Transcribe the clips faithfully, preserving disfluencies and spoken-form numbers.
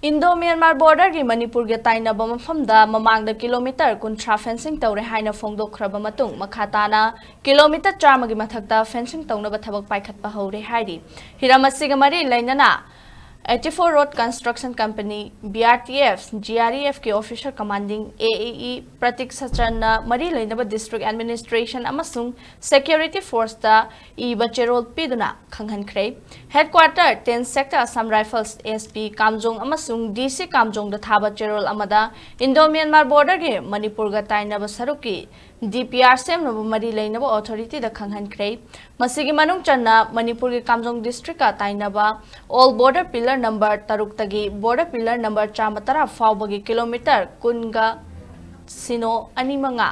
Indo Myanmar ꯕꯣꯔꯗꯔꯒꯤ ꯃꯅꯤꯄꯨꯔꯒ ꯇꯥꯏꯅꯕ ꯃꯐꯝꯗ ꯃꯃꯥꯡꯗ ꯀꯤꯂꯣꯃꯤꯇꯔ ꯀꯨꯟꯊ꯭ꯔꯥ ꯐꯦꯟꯁꯤꯡ ꯇꯧꯔꯦ ꯍꯥꯏꯅ ꯐꯣꯡꯗꯣꯛꯈ꯭ꯔꯕ ꯃꯇꯨꯡ, ꯃꯈꯥ ꯇꯥꯅ ꯀꯤꯂꯣꯃꯤꯇꯔ ꯆꯥꯝꯃꯒꯤ ꯃꯊꯛꯇ ꯐꯦꯟꯁꯤꯡ ꯇꯧꯅꯕ ꯊꯕꯛ ꯄꯥꯏꯈꯠꯄ ꯍꯧꯔꯦ ꯍꯥꯏꯔꯤ꯫ ꯍꯤꯔꯝ ꯑꯁꯤꯒ ꯃꯔꯤ ꯂꯩꯅꯅ eighty four Road Construction Company, B R T F, G R E F ꯀꯤ officer commanding A A E ꯄ꯭ꯔꯇꯤꯛ ꯁꯆꯟꯅ ꯃꯔꯤ ꯂꯩꯅꯕ district administration ꯑꯃꯁꯨꯡ security forceꯇ ꯏꯕ ꯆꯦꯔꯣꯜ ꯄꯤꯗꯨꯅ ꯈꯪꯍꯟꯈ꯭ꯔꯦ꯫ Headquarter, ten Sector, Assam Rifles, S P ꯀꯥꯝꯖꯣꯡ ꯑꯃꯁꯨꯡ D C ꯀꯥꯝꯖꯣꯡꯗ ꯊꯥꯕ ꯆꯦꯔꯣꯜ ꯑꯃꯗ ꯏꯟꯗꯣ ꯃ꯭ꯌꯥꯟꯃꯥꯔ ꯕꯣꯔꯗꯔꯒꯤ ꯃꯅꯤꯄꯨꯔꯒ ꯇꯥꯏꯅꯕ ꯁꯔꯨꯛꯀꯤ D P R ꯁꯦꯝꯅꯕ ꯃꯔꯤ ꯂꯩꯅꯕ authorityꯗ ꯈꯪꯍꯟꯈ꯭ꯔꯦ꯫ ꯃꯁꯤꯒꯤ ꯃꯅꯨꯡ ꯆꯟꯅ ꯃꯅꯤꯄꯨꯔꯒꯤ ꯀꯥꯝꯖꯣꯡ districtꯀ ꯇꯥꯏꯅꯕ all border pillar number ꯇꯔꯨꯛꯇꯒꯤ border pillar number ꯆꯥꯝꯃ ꯇꯔꯥ ꯐꯥꯎꯕꯒꯤ ꯀꯤꯂꯣꯃꯤꯇꯔ ꯀꯨꯟꯒ ꯁꯤꯅꯣ ꯑꯅꯤ ꯃꯉꯥ,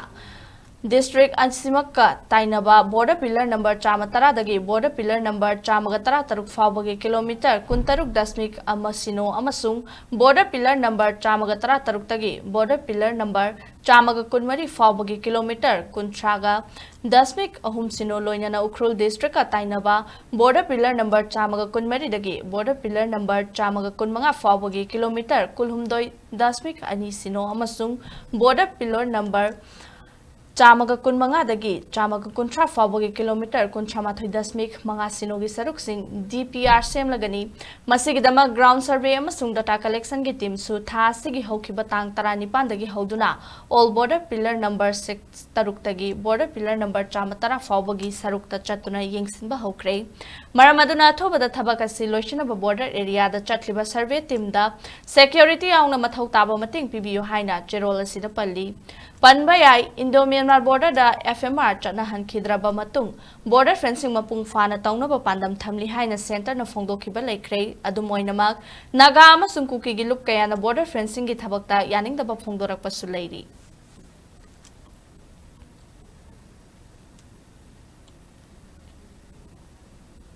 district ꯑꯁꯤꯃꯛꯀ ꯇꯥꯏꯅꯕ border pillar number ꯆꯥꯝꯃ ꯇꯔꯥꯗꯒꯤ border pillar number ꯆꯥꯝꯃꯒ ꯇꯔꯥ ꯇꯔꯨꯛ ꯐꯥꯎꯕꯒꯤ ꯀꯤꯂꯣꯃꯤꯇꯔ ꯀꯨꯟꯇꯔꯨꯛ ꯗꯁꯃꯤꯛ ꯑꯃ ꯁꯤꯅꯣ ꯑꯃꯁꯨꯡ border pillar number ꯆꯥꯝꯃꯒ ꯇꯔꯥ ꯇꯔꯨꯛꯇꯒꯤ border pillar number ꯆꯥꯝꯃꯒ ꯀꯨꯟꯃꯔꯤ ꯐꯥꯎꯕꯒꯤ ꯀꯤꯂꯣꯃꯤꯇꯔ ꯀꯨꯟꯊ꯭ꯔꯥꯒ ꯗꯁꯃꯤꯛ ꯑꯍꯨꯝ ꯁꯤꯅꯣ, ꯂꯣꯏꯅꯅ ꯎꯈ꯭ꯔꯨꯜ districtꯀ ꯇꯥꯏꯅꯕ border pillar number ꯆꯥꯝꯃꯒ ꯀꯨꯟꯃꯔꯤꯗꯒꯤ border pillar number ꯆꯥꯝꯃꯒ ꯀꯨꯟꯃꯉꯥ ꯐꯥꯎꯕꯒꯤ ꯀꯤꯂꯣꯃꯤꯇꯔ ꯀꯨꯟꯍꯨꯝꯗꯣꯏ ꯗꯁꯃꯤꯛ ꯑꯅꯤ ꯁꯤꯅꯣ ꯑꯃꯁꯨꯡ border pillar number ꯆꯥꯝꯃꯒ ꯀꯨꯟꯃꯉꯥꯗꯒꯤ ꯆꯥꯝꯃꯒ ꯀꯨꯟꯊ꯭ꯔꯥ ꯐꯥꯎꯕꯒꯤ ꯀꯤꯂꯣꯃꯤꯇꯔ ꯀꯨꯟꯊ꯭ꯔꯥ ꯃꯥꯊꯣꯏ ꯗꯁꯃꯤꯛ ꯃꯉꯥ ꯁꯤꯅꯣꯒꯤ ꯁꯔꯨꯛꯁꯤꯡ D P R ꯁꯦꯝꯂꯒꯅꯤ꯫ ꯃꯁꯤꯒꯤꯗꯃꯛ ground survey ꯑꯃꯁꯨꯡ data collectionꯒꯤ teamꯁꯨ ꯊꯥ ꯑꯁꯤꯒꯤ ꯍꯧꯈꯤꯕ ꯇꯥꯡ ꯇꯔꯥꯅꯤꯄꯥꯟꯗꯒꯤ ꯍꯧꯗꯨꯅ all border pillar number six ꯇꯔꯨꯛꯇꯒꯤ border pillar number ꯆꯥꯝꯃ ꯇꯔꯥ ꯐꯥꯎꯕꯒꯤ ꯁꯔꯨꯛꯇ ꯆꯠꯇꯨꯅ ꯌꯦꯡꯁꯤꯟꯕ ꯍꯧꯈ꯭ꯔꯦ꯫ ꯃꯔꯝ ꯑꯗꯨꯅ ꯑꯊꯨꯕꯗ ꯊꯕꯛ ꯑꯁꯤ ꯂꯣꯏꯁꯤꯟꯅꯕ border areaꯗ ꯆꯠꯂꯤꯕ survey teamꯗ security ꯌꯥꯎꯅ ꯃꯊꯧ ꯇꯥꯕ ꯃꯇꯦꯡ ꯄꯤꯕꯤꯌꯨ ꯍꯥꯏꯅ ꯆꯦꯔꯣꯜ ꯑꯁꯤꯗ ꯄꯜꯂꯤ꯫ ꯄꯟꯕ ꯌꯥꯏ, ꯏꯟꯗꯣ ꯃ꯭ꯌꯥꯟꯃꯥꯔ borderꯗ F M R ꯆꯠꯅꯍꯟꯈꯤꯗ꯭ꯔꯕ ꯃꯇꯨꯡ border fencing ꯃꯄꯨꯡ ꯐꯥꯅ ꯇꯧꯅꯕ ꯄꯥꯟꯗꯝ ꯊꯝꯂꯤ ꯍꯥꯏꯅ centreꯅ ꯐꯣꯡꯗꯣꯛꯈꯤꯕ ꯂꯩꯈ꯭ꯔꯦ꯫ ꯑꯗꯨꯝ ꯑꯣꯏꯅꯃꯛ, ꯅꯥꯒꯥ ꯑꯃꯁꯨꯡ ꯀꯨꯀꯤꯒꯤ ꯂꯨꯞ ꯀꯌꯥꯅ border fencingꯒꯤ ꯊꯕꯛꯇ ꯌꯥꯅꯤꯡꯗꯕ ꯐꯣꯡꯗꯣꯔꯛꯄꯁꯨ ꯂꯩꯔꯤ꯫